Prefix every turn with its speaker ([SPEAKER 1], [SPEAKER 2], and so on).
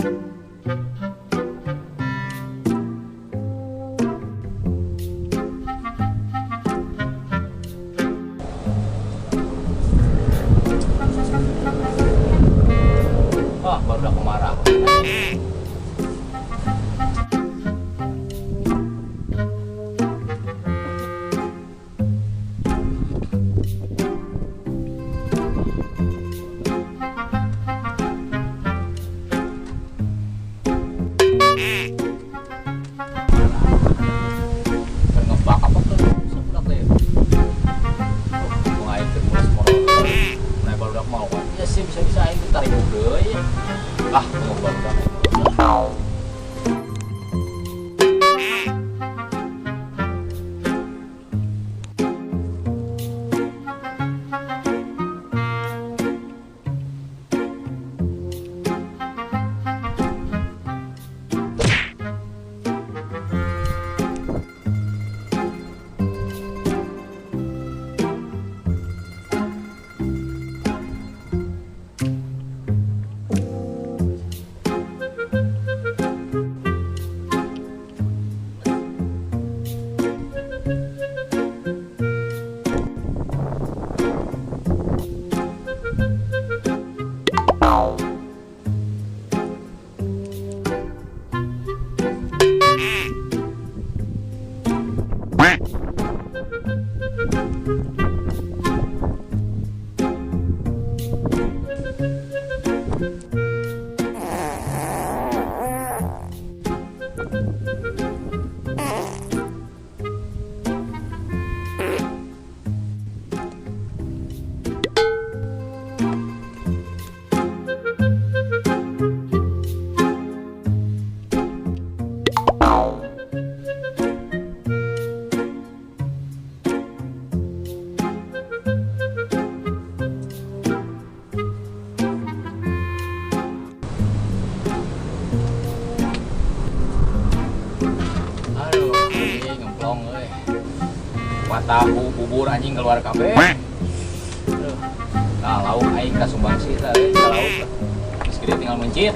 [SPEAKER 1] Ah, baru udah kemarah. Ngebak apa tuh? Sebudak teh. Oh, aing teh mulai semorot. Nah, barudak mau kan? Ya sih bisa-bisa aing teh tarik deui. Ah, tunggu barudak. Aduh, anjing ngemplong euy. Mata bubur anjing keluar kabeh. Aduh. Nah, lauk aing ka sumbangsi tah euy, ka lauk. Geus gede tinggal mencit.